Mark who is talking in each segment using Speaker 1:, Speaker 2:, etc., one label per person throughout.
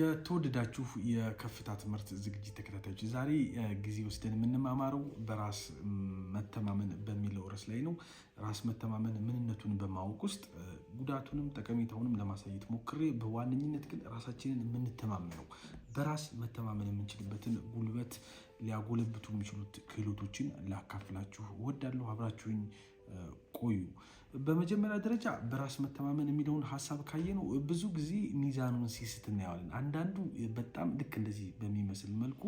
Speaker 1: የተወደዳችሁ የከፍታ ትምህርት ዝግጅት ተከታታዮች፣ ዛሬ ጊዜ ወስደን የምንማማረው በራስ መተማመን በሚለው ርዕስ ላይ ነው። ራስ መተማመን ምንነቱን በማወቅ ውስጥ ጉዳቱንም ጠቀሜታውንም ለማሳየት ሞክሬ፣ በዋነኝነት ግን ራሳችንን የምንተማመነው በራስ መተማመን የምንችልበትን ጉልበት ሊያጎለብቱ የሚችሉት ክህሎቶችን ላካፍላችሁ እወዳለሁ። አብራችሁኝ ቆዩ። በመጀመሪያ ደረጃ በራስ መተማመን የሚለውን ሀሳብ ካየነው ብዙ ጊዜ ሚዛኑን ሲስት እናየዋለን። አንዳንዱ በጣም ልክ እንደዚህ በሚመስል መልኩ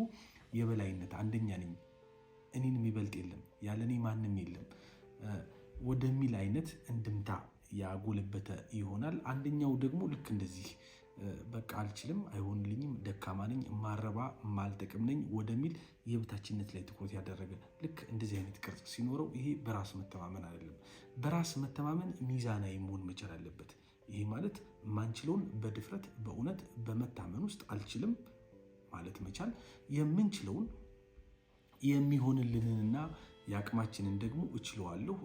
Speaker 1: የበላይነት፣ አንደኛ ነኝ፣ እኔን የሚበልጥ የለም፣ ያለ እኔ ማንም የለም ወደሚል አይነት እንድምታ ያጎለበተ ይሆናል። አንደኛው ደግሞ ልክ እንደዚህ በቃ አልችልም፣ አይሆንልኝም፣ ደካማ ነኝ፣ ማረባ ማልጠቅም ነኝ ወደሚል የበታችነት ላይ ትኩረት ያደረገ ልክ እንደዚህ አይነት ቅርጽ ሲኖረው ይሄ በራስ መተማመን አይደለም። በራስ መተማመን ሚዛናዊ መሆን መቻል አለበት። ይሄ ማለት የማንችለውን በድፍረት በእውነት በመታመን ውስጥ አልችልም ማለት መቻል፣ የምንችለውን የሚሆንልንንና የአቅማችንን ደግሞ እችለዋለሁ፣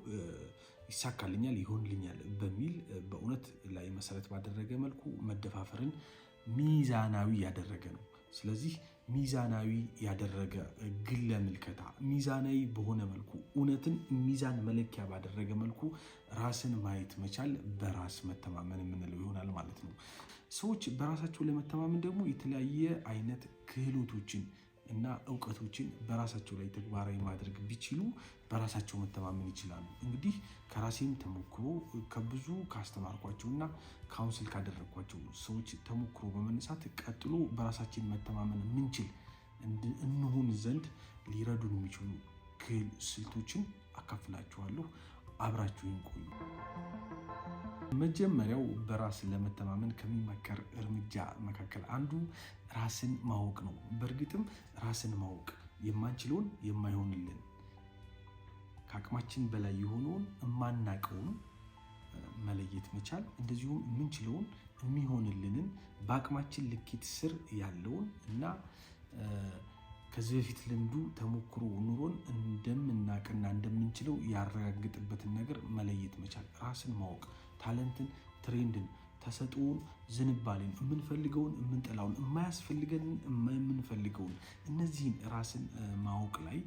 Speaker 1: ይሳካልኛል፣ ይሆንልኛል በሚል በእውነት ላይ መሰረት ባደረገ መልኩ መደፋፈርን ሚዛናዊ ያደረገ ነው። ስለዚህ ሚዛናዊ ያደረገ ግለ ምልከታ፣ ሚዛናዊ በሆነ መልኩ እውነትን ሚዛን መለኪያ ባደረገ መልኩ ራስን ማየት መቻል በራስ መተማመን የምንለው ይሆናል ማለት ነው። ሰዎች በራሳቸው ለመተማመን ደግሞ የተለያየ አይነት ክህሎቶችን እና እውቀቶችን በራሳቸው ላይ ተግባራዊ ማድረግ ቢችሉ በራሳቸው መተማመን ይችላሉ። እንግዲህ ከራሴም ተሞክሮ፣ ከብዙ ካስተማርኳቸው እና counsel ካደረግኳቸው ሰዎች ተሞክሮ በመነሳት ቀጥሎ በራሳችን መተማመን የምንችል እንሆን ዘንድ ሊረዱን የሚችሉ ክህል ስልቶችን አካፍላችኋለሁ። አብራችሁኝ ቆዩ። መጀመሪያው በራስ ለመተማመን ከሚመከር እርምጃ መካከል አንዱ ራስን ማወቅ ነው። በእርግጥም ራስን ማወቅ የማንችለውን፣ የማይሆንልን፣ ከአቅማችን በላይ የሆነውን፣ የማናቀውን መለየት መቻል፣ እንደዚሁም የምንችለውን፣ የሚሆንልንን፣ በአቅማችን ልኬት ስር ያለውን እና ከዚህ በፊት ልምዱ ተሞክሮ ኑሮን እንደምናቅና እንደምንችለው ያረጋግጥበትን ነገር መለየት መቻል፣ ራስን ማወቅ፣ talent ን፣ trend ን፣ ተሰጥኦን፣ ዝንባሌን፣ የምንፈልገውን፣ የምንጠላውን፣ የማያስፈልገንን፣ የምንፈልገውን፣ እነዚህን ራስን ማወቅ ላይ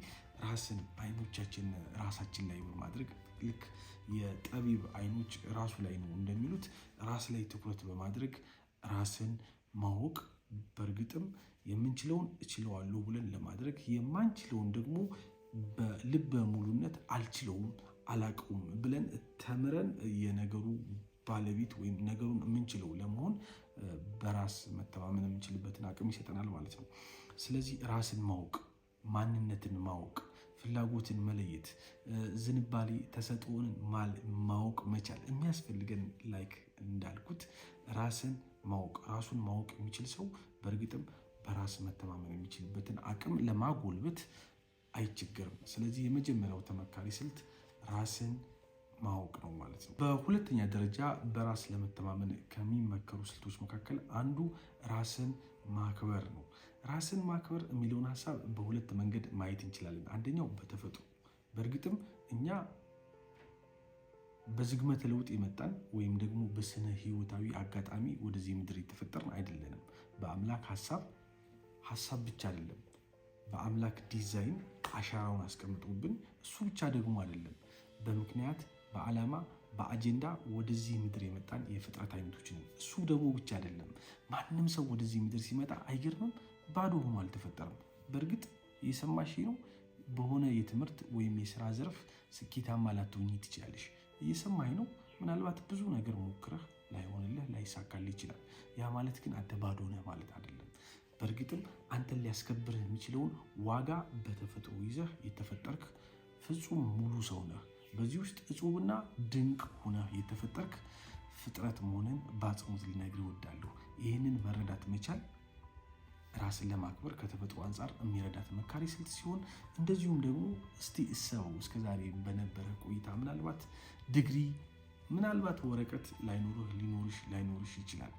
Speaker 1: ራስን አይኖቻችን ራሳችን ላይ በማድረግ፣ ልክ የጠቢብ አይኖች ራሱ ላይ ነው እንደሚሉት፣ ራስ ላይ ትኩረት በማድረግ ራስን ማወቅ በእርግጥም የምንችለውን እችለዋለሁ ብለን ለማድረግ፣ የማንችለውን ደግሞ በልበ ሙሉነት አልችለውም፣ አላቀውም ብለን ተምረን የነገሩ ባለቤት ወይም ነገሩን የምንችለው ለመሆን በራስ መተማመን የምንችልበትን አቅም ይሰጠናል ማለት ነው። ስለዚህ ራስን ማወቅ፣ ማንነትን ማወቅ፣ ፍላጎትን መለየት፣ ዝንባሌ ተሰጥኦን ማወቅ መቻል የሚያስፈልገን፣ like እንዳልኩት ራስን ማወቅ፣ ራሱን ማወቅ የሚችል ሰው በእርግጥም በራስ መተማመን የሚችልበትን አቅም ለማጎልበት አይቸገርም። ስለዚህ የመጀመሪያው ተመካሪ ስልት ራስን ማወቅ ነው ማለት ነው። በሁለተኛ ደረጃ በራስ ለመተማመን ከሚመከሩ ስልቶች መካከል አንዱ ራስን ማክበር ነው። ራስን ማክበር የሚለውን ሀሳብ በሁለት መንገድ ማየት እንችላለን። አንደኛው በተፈጥሮ፣ በእርግጥም እኛ በዝግመተ ለውጥ የመጣን ወይም ደግሞ በስነ ህይወታዊ አጋጣሚ ወደዚህ ምድር የተፈጠርን አይደለንም። በአምላክ ሀሳብ፣ ሀሳብ ብቻ አይደለም፣ በአምላክ ዲዛይን አሻራውን አስቀምጦብን፣ እሱ ብቻ ደግሞ አይደለም፣ በምክንያት፣ በዓላማ፣ በአጀንዳ ወደዚህ ምድር የመጣን የፍጥረት አይነቶች ነን። እሱ ደግሞ ብቻ አይደለም። ማንም ሰው ወደዚህ ምድር ሲመጣ አይገርምም፣ ባዶ ሆኖ አልተፈጠረም። በእርግጥ እየሰማሽ ነው። በሆነ የትምህርት ወይም የስራ ዘርፍ ስኬታማ ላትሆኚ ትችላለሽ። እየሰማኝ ነው። ምናልባት ብዙ ነገር ሞክረህ ላይሆንልህ፣ ላይሳካልህ ይችላል። ያ ማለት ግን አንተ ባዶ ነህ ማለት አይደለም። በእርግጥም አንተን ሊያስከብርህ የሚችለውን ዋጋ በተፈጥሮ ይዘህ የተፈጠርክ ፍጹም ሙሉ ሰው ነህ። በዚህ ውስጥ እጹብና ድንቅ ሆነህ የተፈጠርክ ፍጥረት መሆንን በአጽንኦት ልነግርህ እወዳለሁ። ይህንን መረዳት መቻል ራስን ለማክበር ከተፈጥሮ አንጻር የሚረዳ ተመካሪ ስልት ሲሆን፣ እንደዚሁም ደግሞ እስቲ እሰበው፣ እስከዛሬ በነበረ ቆይታ ምናልባት ዲግሪ፣ ምናልባት ወረቀት ላይኖርህ፣ ሊኖርሽ ላይኖርሽ ይችላል።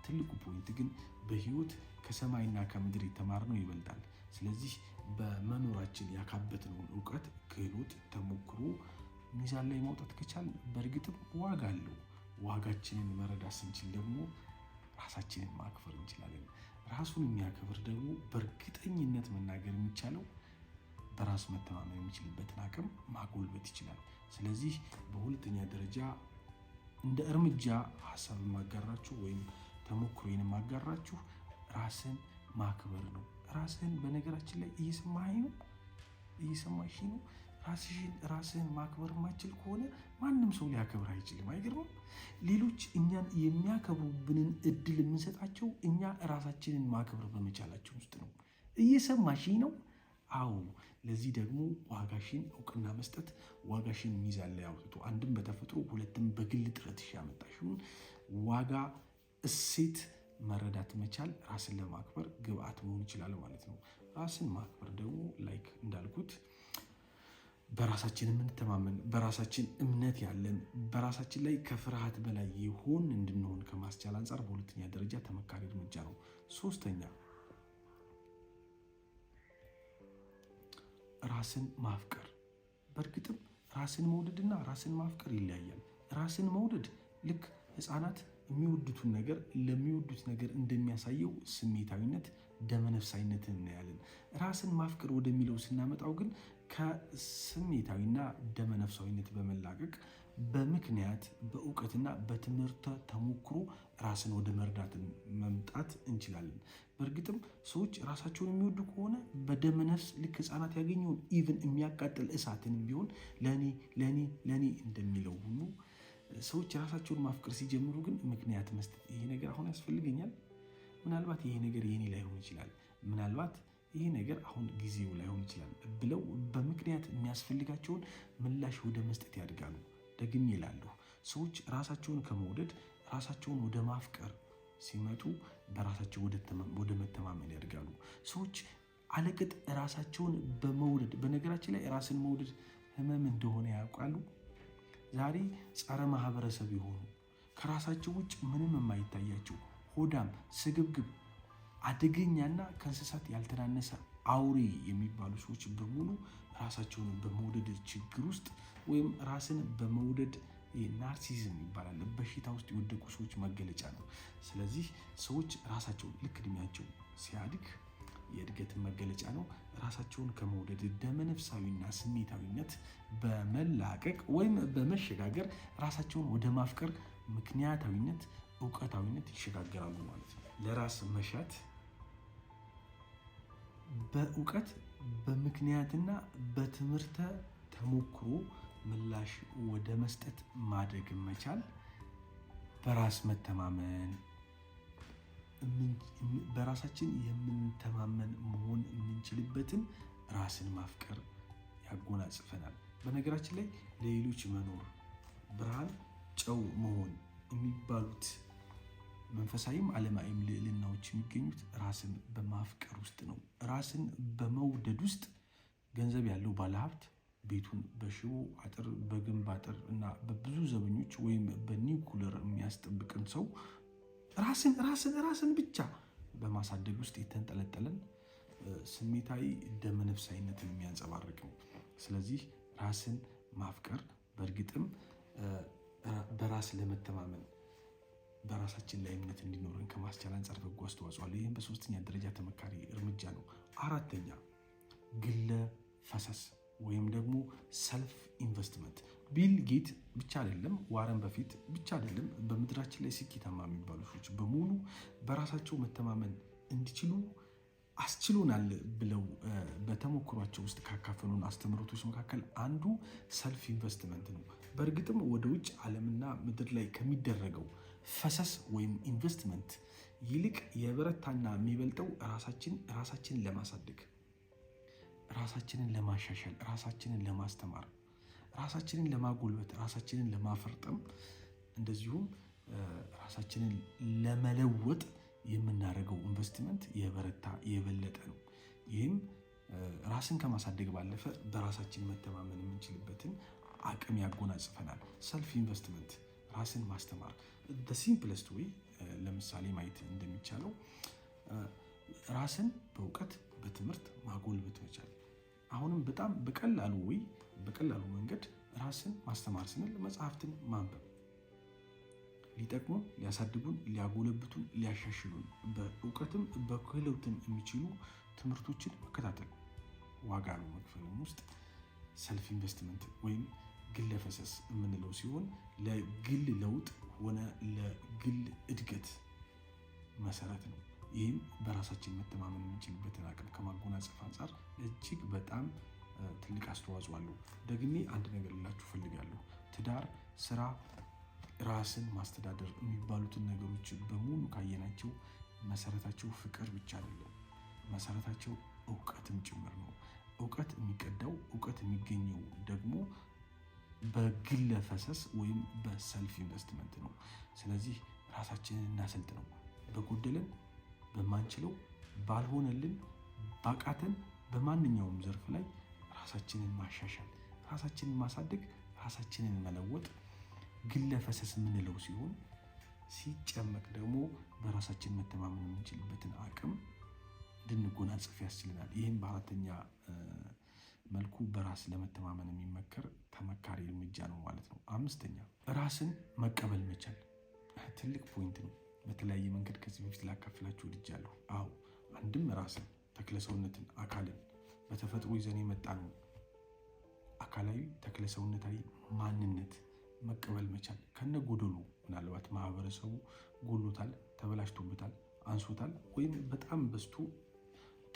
Speaker 1: ትልቁ point ግን በህይወት ከሰማይና ከምድር የተማርነው ይበልጣል። ስለዚህ በመኖራችን ያካበትነውን እውቀት፣ ክህሎት፣ ተሞክሮ ሚዛን ላይ ማውጣት ከቻል በእርግጥም ዋጋ አለው። ዋጋችንን መረዳት ስንችል ደግሞ ራሳችንን ማክበር እንችላለን። ራሱን የሚያከብር ደግሞ በእርግጠኝነት መናገር የሚቻለው በራስ መተማመን የሚችልበትን አቅም ማጎልበት ይችላል። ስለዚህ በሁለተኛ ደረጃ እንደ እርምጃ ሀሳብ የማጋራችሁ ወይም ተሞክሮዬን የማጋራችሁ ራስን ማክበር ነው። ራስህን በነገራችን ላይ እየሰማኸኝ ነው፣ እየሰማሽ ነው። ራስህን ማክበር የማችል ከሆነ ማንም ሰው ሊያከብር አይችልም። አይገርምም? ሌሎች እኛን የሚያከብሩብንን እድል የምንሰጣቸው እኛ ራሳችንን ማክበር በመቻላችን ውስጥ ነው። እየሰማሽኝ ነው? አዎ። ለዚህ ደግሞ ዋጋሽን እውቅና መስጠት፣ ዋጋሽን ሚዛን ላይ አውጥቶ አንድም በተፈጥሮ ሁለትም በግል ጥረትሽ ያመጣሽውን ዋጋ እሴት መረዳት መቻል ራስን ለማክበር ግብአት መሆን ይችላል ማለት ነው። ራስን ማክበር ደግሞ like እንዳልኩት በራሳችን የምንተማመን፣ በራሳችን እምነት ያለን፣ በራሳችን ላይ ከፍርሃት በላይ የሆን እንድንሆን ከማስቻል አንጻር በሁለተኛ ደረጃ ተመካሪ እርምጃ ነው። ሶስተኛ፣ ራስን ማፍቀር። በእርግጥም ራስን መውደድና ራስን ማፍቀር ይለያያል። ራስን መውደድ ልክ ሕፃናት የሚወዱትን ነገር ለሚወዱት ነገር እንደሚያሳየው ስሜታዊነት፣ ደመነፍሳዊነትን እናያለን። ራስን ማፍቀር ወደሚለው ስናመጣው ግን ከስሜታዊና ደመነፍሳዊነት በመላቀቅ በምክንያት፣ በእውቀትና በትምህርተ ተሞክሮ ራስን ወደ መርዳት መምጣት እንችላለን። በእርግጥም ሰዎች ራሳቸውን የሚወዱ ከሆነ በደመነፍስ ልክ ሕፃናት ያገኘውን even የሚያቃጥል እሳትንም ቢሆን ለእኔ፣ ለእኔ፣ ለእኔ እንደሚለው ሁሉ ሰዎች ራሳቸውን ማፍቀር ሲጀምሩ ግን ምክንያት መስጠት፣ ይሄ ነገር አሁን ያስፈልገኛል፣ ምናልባት ይሄ ነገር የኔ ላይሆን ይችላል፣ ምናልባት ይሄ ነገር አሁን ጊዜው ላይሆን ይችላል ብለው በምክንያት የሚያስፈልጋቸውን ምላሽ ወደ መስጠት ያድጋሉ። ደግሜ እላለሁ፣ ሰዎች ራሳቸውን ከመውደድ ራሳቸውን ወደ ማፍቀር ሲመጡ በራሳቸው ወደ መተማመን ያድጋሉ። ሰዎች አለቅጥ ራሳቸውን በመውደድ፣ በነገራችን ላይ ራስን መውደድ ህመም እንደሆነ ያውቃሉ። ዛሬ ጸረ ማህበረሰብ የሆኑ፣ ከራሳቸው ውጭ ምንም የማይታያቸው፣ ሆዳም፣ ስግብግብ፣ አደገኛና ከእንስሳት ያልተናነሰ አውሬ የሚባሉ ሰዎች በሙሉ ራሳቸውን በመውደድ ችግር ውስጥ ወይም ራስን በመውደድ narcissism ይባላል በሽታ ውስጥ የወደቁ ሰዎች መገለጫ ነው። ስለዚህ ሰዎች ራሳቸውን ልክ እድሜያቸው ሲያድግ የእድገት መገለጫ ነው። ራሳቸውን ከመውደድ ደመነፍሳዊና ስሜታዊነት በመላቀቅ ወይም በመሸጋገር ራሳቸውን ወደ ማፍቀር ምክንያታዊነት፣ እውቀታዊነት ይሸጋገራሉ ማለት ነው። ለራስ መሻት በእውቀት፣ በምክንያትና በትምህርተ ተሞክሮ ምላሽ ወደ መስጠት ማደግ መቻል፣ በራስ መተማመን፣ በራሳችን የምንተማመን መሆን የምንችልበትን ራስን ማፍቀር ያጎናጽፈናል። በነገራችን ላይ ለሌሎች መኖር፣ ብርሃን፣ ጨው መሆን የሚባሉት መንፈሳዊም ዓለማዊም ልዕልናዎች የሚገኙት ራስን በማፍቀር ውስጥ ነው። ራስን በመውደድ ውስጥ ገንዘብ ያለው ባለሀብት ቤቱን በሽቦ አጥር፣ በግንብ አጥር እና በብዙ ዘበኞች ወይም በኒውክለር የሚያስጠብቅን ሰው ራስን፣ ራስን፣ ራስን ብቻ በማሳደግ ውስጥ የተንጠለጠለን ስሜታዊ ደመነፍሳዊነትን የሚያንጸባርቅ ነው። ስለዚህ ራስን ማፍቀር በእርግጥም በራስ ለመተማመን፣ በራሳችን ላይ እምነት እንዲኖረን ከማስቻል አንጻር በጎ አስተዋጽኦ አለው። ይህም በሶስተኛ ደረጃ ተመካሪ እርምጃ ነው። አራተኛ፣ ግለ ፈሰስ ወይም ደግሞ self investment። ቢል ጌት ብቻ አይደለም፣ ዋረን በፌት ብቻ አይደለም። በምድራችን ላይ ስኬታማ የሚባሉ ሰዎች በሙሉ በራሳቸው መተማመን እንዲችሉ አስችሎናል ብለው በተሞክሯቸው ውስጥ ካካፈሉን አስተምህሮቶች መካከል አንዱ self investment ነው። በእርግጥም ወደ ውጭ ዓለምና ምድር ላይ ከሚደረገው ፈሰስ ወይም ኢንቨስትመንት ይልቅ የበረታና የሚበልጠው ራሳችንን ለማሳደግ፣ ራሳችንን ለማሻሻል፣ ራሳችንን ለማስተማር፣ ራሳችንን ለማጎልበት፣ ራሳችንን ለማፈርጠም፣ እንደዚሁም ራሳችንን ለመለወጥ የምናደርገው ኢንቨስትመንት የበረታ የበለጠ ነው። ይህም ራስን ከማሳደግ ባለፈ በራሳችን መተማመን የምንችልበትን አቅም ያጎናጽፈናል። Self investment፣ ራስን ማስተማር፣ simplest way ለምሳሌ ማየት እንደሚቻለው ራስን በእውቀት፣ በትምህርት ማጎልበት መቻል። አሁንም በጣም በቀላሉ ወይ በቀላሉ መንገድ ራስን ማስተማር ስንል መጽሐፍትን ማንበብ፣ ሊጠቅሙን፣ ሊያሳድጉን፣ ሊያጎለብቱን፣ ሊያሻሽሉን በእውቀትም በክህሎትም የሚችሉ ትምህርቶችን መከታተል ዋጋ ነው መክፈልም ውስጥ self investment ወይም ግለ ፈሰስ የምንለው ሲሆን ለግል ለውጥ ሆነ ለግል እድገት መሰረት ነው። ይህም በራሳችን መተማመን የምንችልበትን አቅም ከማጎናጸፍ አንጻር እጅግ በጣም ትልቅ አስተዋጽኦ አለው። ደግሜ አንድ ነገር ልላችሁ እፈልጋለሁ። ትዳር፣ ስራ፣ ራስን ማስተዳደር የሚባሉትን ነገሮች በሙሉ ካየናቸው መሰረታቸው ፍቅር ብቻ አይደለም፣ መሰረታቸው እውቀትም ጭምር ነው። እውቀት የሚቀዳው፣ እውቀት የሚገኘው ደግሞ በግለ ፈሰስ ወይም በ self investment ነው። ስለዚህ ራሳችንን እናሰልጥነው። በጎደለን፣ በማንችለው፣ ባልሆነልን፣ ባቃተን በማንኛውም ዘርፍ ላይ ራሳችንን ማሻሻል፣ ራሳችንን ማሳደግ፣ ራሳችንን መለወጥ ግለ ፈሰስ የምንለው ሲሆን ሲጨመቅ ደግሞ በራሳችን መተማመን የምንችልበትን አቅም እንድንጎናጸፍ ያስችለናል። ይህም በአራተኛ መልኩ በራስ ለመተማመን የሚመከር ተመካሪ እርምጃ ነው ማለት ነው። አምስተኛ፣ ራስን መቀበል መቻል ትልቅ point ነው። በተለያየ መንገድ ከዚህ በፊት ላካፍላችሁ ወድጃለሁ። አዎ፣ አንድም ራስን፣ ተክለሰውነትን፣ አካልን በተፈጥሮ ይዘን የመጣ ነው አካላዊ ተክለሰውነታዊ ማንነት መቀበል መቻል ከነ ጎደሉ። ምናልባት ማህበረሰቡ ጎሎታል፣ ተበላሽቶበታል፣ አንሶታል ወይም በጣም በዝቶ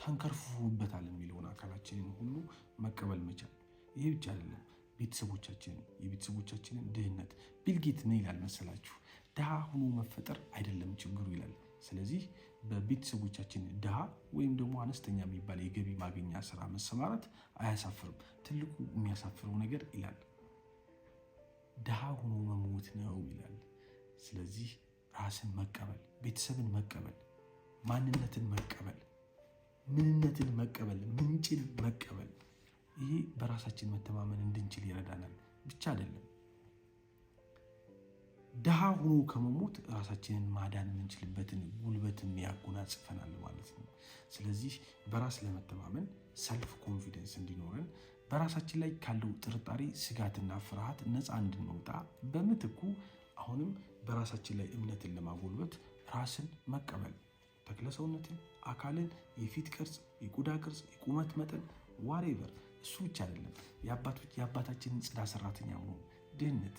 Speaker 1: ተንከርፍፎበታል የሚለውን አካላችንን ሁሉ መቀበል መቻል። ይሄ ብቻ አይደለም፣ ቤተሰቦቻችንን፣ የቤተሰቦቻችንን ድህነት። ቢል ጌት ምን ይላል መሰላችሁ? ድሃ ሆኖ መፈጠር አይደለም ችግሩ ይላል። ስለዚህ በቤተሰቦቻችን ድሃ ወይም ደግሞ አነስተኛ የሚባል የገቢ ማግኛ ስራ መሰማራት አያሳፍርም። ትልቁ የሚያሳፍረው ነገር ይላል ድሃ ሆኖ መሞት ነው ይላል። ስለዚህ ራስን መቀበል፣ ቤተሰብን መቀበል፣ ማንነትን መቀበል፣ ምንነትን መቀበል፣ ምንጭን መቀበል፣ ይሄ በራሳችን መተማመን እንድንችል ይረዳናል። ብቻ አይደለም፣ ድሃ ሆኖ ከመሞት ራሳችንን ማዳን የምንችልበትን ጉልበትም ያጎናጽፈናል ማለት ነው። ስለዚህ በራስ ለመተማመን self confidence እንዲኖረን፣ በራሳችን ላይ ካለው ጥርጣሬ፣ ስጋትና ፍርሃት ነፃ እንድንወጣ፣ በምትኩ አሁንም በራሳችን ላይ እምነትን ለማጎልበት ራስን መቀበል፣ ተክለሰውነትን፣ አካልን፣ የፊት ቅርጽ፣ የቆዳ ቅርጽ፣ የቁመት መጠን፣ whatever። እሱ ብቻ አይደለም፣ የአባታችንን ጽዳት ሰራተኛ መሆን፣ ድህነት፣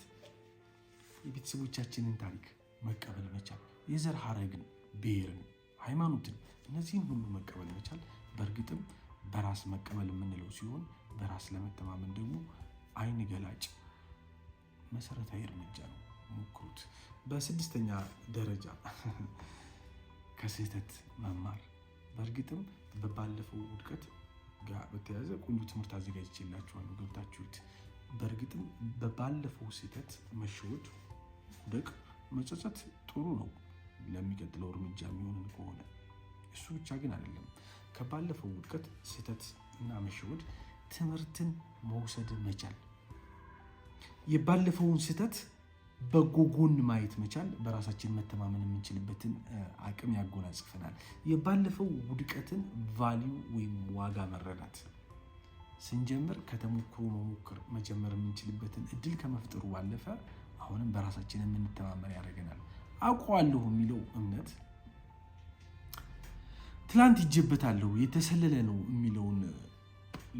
Speaker 1: የቤተሰቦቻችንን ታሪክ መቀበል መቻል፣ የዘር ሀረግን፣ ብሔርን፣ ሃይማኖትን፣ እነዚህን ሁሉ መቀበል መቻል በእርግጥም በራስ መቀበል የምንለው ሲሆን በራስ ለመተማመን ደግሞ አይን ገላጭ መሰረታዊ እርምጃ ነው። ሞክሩት። በስድስተኛ ደረጃ ከስህተት መማር። በእርግጥም በባለፈው ውድቀት ጋር በተያያዘ ቆንጆ ትምህርት አዘጋጅቼላችኋለሁ፣ ገብታችሁት። በእርግጥም በባለፈው ስህተት መሸወድ፣ ውደቅ፣ መጸጸት ጥሩ ነው ለሚቀጥለው እርምጃ የሚሆንን ከሆነ። እሱ ብቻ ግን አይደለም። ከባለፈው ውድቀት፣ ስህተት እና መሸወድ ትምህርትን መውሰድ መቻል፣ የባለፈውን ስህተት በጎ ጎን ማየት መቻል በራሳችን መተማመን የምንችልበትን አቅም ያጎናጽፈናል። የባለፈው ውድቀትን value ወይም ዋጋ መረዳት ስንጀምር ከተሞክሮ መሞከር መጀመር የምንችልበትን እድል ከመፍጠሩ ባለፈ አሁንም በራሳችን የምንተማመን ያደርገናል። አውቀዋለሁ የሚለው እምነት፣ ትላንት ይጀበታለሁ የተሰለለ ነው የሚለውን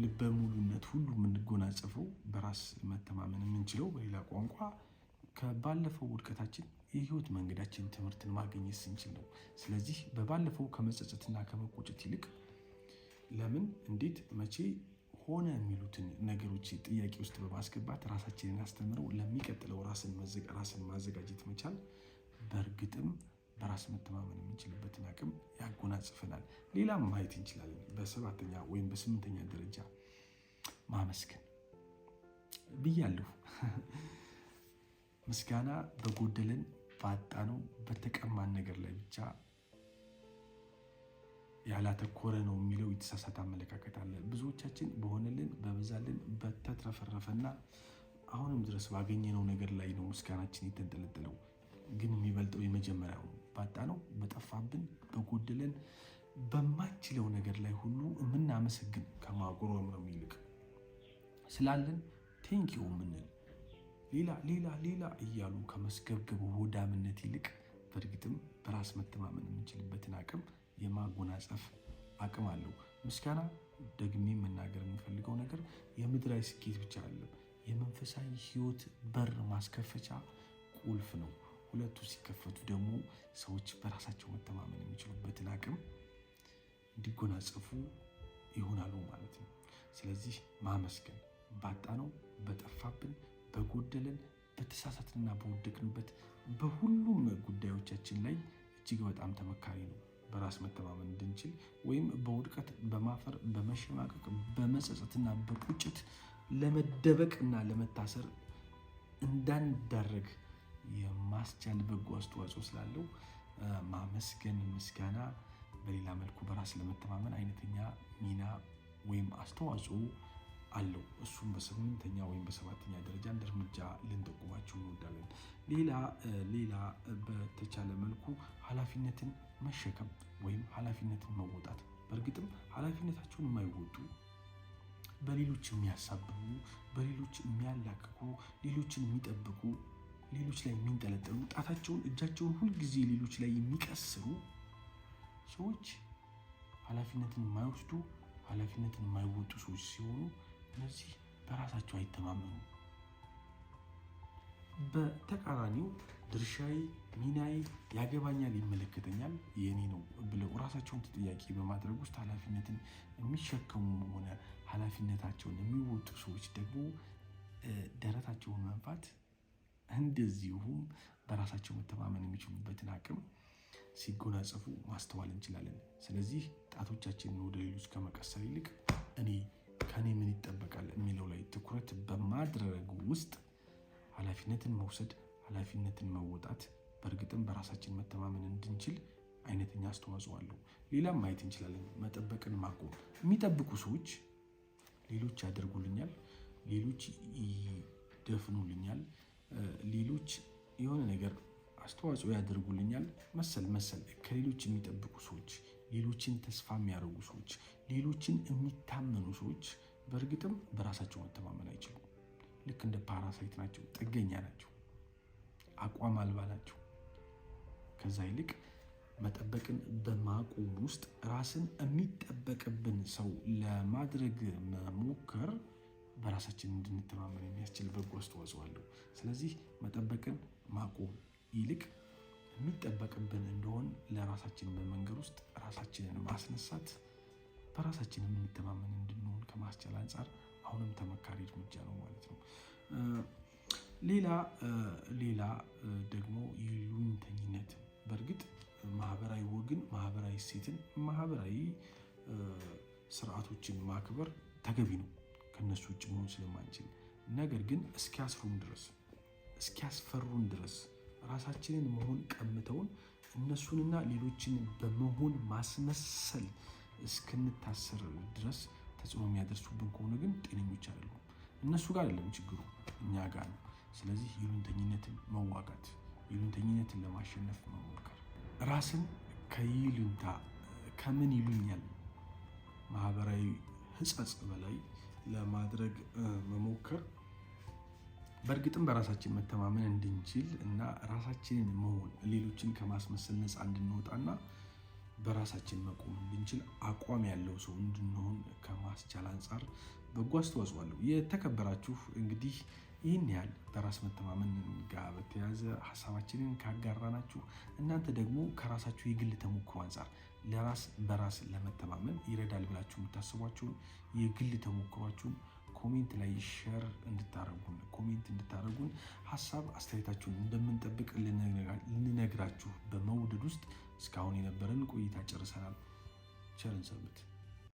Speaker 1: ልበ ሙሉነት ሁሉ የምንጎናጸፈው፣ በራስ መተማመን የምንችለው በሌላ ቋንቋ ከባለፈው ውድቀታችን የህይወት መንገዳችን ትምህርትን ማግኘት ስንችል ነው። ስለዚህ በባለፈው ከመጸጸትና ከመቆጨት ይልቅ ለምን፣ እንዴት፣ መቼ ሆነ የሚሉትን ነገሮች ጥያቄ ውስጥ በማስገባት ራሳችንን አስተምረው ለሚቀጥለው ራስን ማዘጋጀት መቻል በእርግጥም በራስ መተማመን የምንችልበትን አቅም ያጎናጽፈናል። ሌላም ማየት እንችላለን። በሰባተኛ ወይም በስምንተኛ ደረጃ ማመስገን ብያለሁ። ምስጋና በጎደለን፣ ባጣነው፣ በተቀማን ነገር ላይ ብቻ ያላተኮረ ነው የሚለው የተሳሳተ አመለካከት አለ። ብዙዎቻችን በሆነልን፣ በበዛልን፣ በተትረፈረፈና አሁንም ድረስ ባገኘነው ነገር ላይ ነው ምስጋናችን የተንጠለጠለው። ግን የሚበልጠው የመጀመሪያው ነው። ባጣነው፣ በጠፋብን፣ በጎደለን፣ በማንችለው ነገር ላይ ሁሉ የምናመሰግን፣ ከማጉረምረም ይልቅ ስላለን thank you የምንል፣ ሌላ ሌላ ሌላ እያሉ ከመስገብገቡ ሆዳምነት ይልቅ በእርግጥም በራስ መተማመን የምንችልበትን አቅም የማጎናጸፍ አቅም አለው። ምስጋና ደግሜ መናገር የምፈልገው ነገር የምድራዊ ስኬት ብቻ አይደለም፣ የመንፈሳዊ ሕይወት በር ማስከፈቻ ቁልፍ ነው። ሁለቱ ሲከፈቱ ደግሞ ሰዎች በራሳቸው መተማመን የሚችሉበትን አቅም እንዲጎናጸፉ ይሆናሉ ማለት ነው። ስለዚህ ማመስገን ባጣነው፣ በጠፋብን፣ በጎደለን፣ በተሳሳትንና በወደቅንበት በሁሉም ጉዳዮቻችን ላይ እጅግ በጣም ተመካሪ ነው። በራስ መተማመን እንድንችል ወይም በውድቀት፣ በማፈር፣ በመሸማቀቅ፣ በመጸጸትና በቁጭት ለመደበቅና ለመታሰር እንዳንዳረግ የማስቻል በጎ አስተዋጽኦ ስላለው ማመስገን፣ ምስጋና በሌላ መልኩ በራስ ለመተማመን አይነተኛ ሚና ወይም አስተዋጽኦ አለው። እሱም በስምንተኛ ወይም በሰባተኛ ደረጃ እንደ እርምጃ ልንጠቁማችሁ እንወዳለን። ሌላ በተቻለ መልኩ ኃላፊነትን መሸከም ወይም ኃላፊነትን መወጣት። በእርግጥም ኃላፊነታቸውን የማይወጡ፣ በሌሎች የሚያሳብቡ፣ በሌሎች የሚያላክኩ፣ ሌሎችን የሚጠብቁ፣ ሌሎች ላይ የሚንጠለጠሉ፣ ጣታቸውን እጃቸውን ሁልጊዜ ሌሎች ላይ የሚቀስሩ ሰዎች፣ ኃላፊነትን የማይወስዱ፣ ኃላፊነትን የማይወጡ ሰዎች ሲሆኑ እነዚህ በራሳቸው አይተማመኑም። በተቃራኒው ድርሻዬ፣ ሚናዬ፣ ያገባኛል፣ ይመለከተኛል፣ የኔ ነው ብለው ራሳቸውን ተጠያቂ በማድረግ ውስጥ ኃላፊነትን የሚሸከሙ ሆነ ኃላፊነታቸውን የሚወጡ ሰዎች ደግሞ ደረታቸውን መንፋት እንደዚሁም በራሳቸው መተማመን የሚችሉበትን አቅም ሲጎናጸፉ ማስተዋል እንችላለን። ስለዚህ ጣቶቻችንን ወደ ሌሎች ከመቀሰር ይልቅ እኔ ከኔ ምን ይጠበቃል የሚለው ላይ ትኩረት በማድረግ ውስጥ ኃላፊነትን መውሰድ፣ ኃላፊነትን መወጣት በእርግጥም በራሳችን መተማመን እንድንችል አይነተኛ አስተዋጽኦ አለው። ሌላም ማየት እንችላለን። መጠበቅን ማቆም። የሚጠብቁ ሰዎች ሌሎች ያደርጉልኛል፣ ሌሎች ይደፍኑልኛል፣ ሌሎች የሆነ ነገር አስተዋጽኦ ያደርጉልኛል መሰል መሰል ከሌሎች የሚጠብቁ ሰዎች፣ ሌሎችን ተስፋ የሚያደርጉ ሰዎች፣ ሌሎችን የሚታመኑ ሰዎች በእርግጥም በራሳቸው መተማመን አይችሉም። ልክ እንደ parasite ናቸው፣ ጥገኛ ናቸው፣ አቋም አልባ ናቸው። ከዛ ይልቅ መጠበቅን በማቆም ውስጥ ራስን የሚጠበቅብን ሰው ለማድረግ መሞከር በራሳችን እንድንተማመን የሚያስችል በጎ አስተዋጽኦ አለው። ስለዚህ መጠበቅን ማቆም ይልቅ የሚጠበቅብን እንደሆን ለራሳችን በመንገድ ውስጥ ራሳችንን ማስነሳት በራሳችን የምንተማመን እንድንሆን ከማስቻል አንጻር አሁንም ተመካሪ እርምጃ ነው ማለት ነው። ሌላ ሌላ ደግሞ ይሉኝተኝነት። በእርግጥ ማህበራዊ ወግን፣ ማህበራዊ እሴትን፣ ማህበራዊ ስርዓቶችን ማክበር ተገቢ ነው፣ ከነሱ ውጭ መሆን ስለማንችል። ነገር ግን እስኪያስሩን ድረስ፣ እስኪያስፈሩን ድረስ ራሳችንን መሆን ቀምተውን እነሱንና ሌሎችን በመሆን ማስመሰል እስክንታሰር ድረስ ተጽዕኖ የሚያደርሱብን ከሆነ ግን ጤነኞች አይደሉም። እነሱ ጋር አይደለም ችግሩ፣ እኛ ጋር ነው። ስለዚህ ይሉኝተኝነትን መዋጋት፣ ይሉኝተኝነትን ለማሸነፍ መሞከር፣ ራስን ከይሉኝታ፣ ከምን ይሉኛል ማህበራዊ ሕጸጽ በላይ ለማድረግ መሞከር በእርግጥም በራሳችን መተማመን እንድንችል እና ራሳችንን መሆን ሌሎችን ከማስመሰል ነፃ እንድንወጣና በራሳችን መቆም እንድንችል አቋም ያለው ሰው እንድንሆን ከማስቻል አንጻር በጎ አስተዋጽኦ አለው። የተከበራችሁ እንግዲህ ይህን ያህል በራስ መተማመን ጋር በተያያዘ ሀሳባችንን ካጋራናችሁ እናንተ ደግሞ ከራሳችሁ የግል ተሞክሮ አንጻር ለራስ በራስ ለመተማመን ይረዳል ብላችሁ የምታስቧቸውን የግል ተሞክሯችሁን comment ላይ share እንድታረጉን፣ comment እንድታረጉን፣ ሀሳብ አስተያየታችሁን እንደምንጠብቅ ልንነግራችሁ በመውደድ ውስጥ እስካሁን የነበረን ቆይታ ጨርሰናል። ቸር እንሰንብት።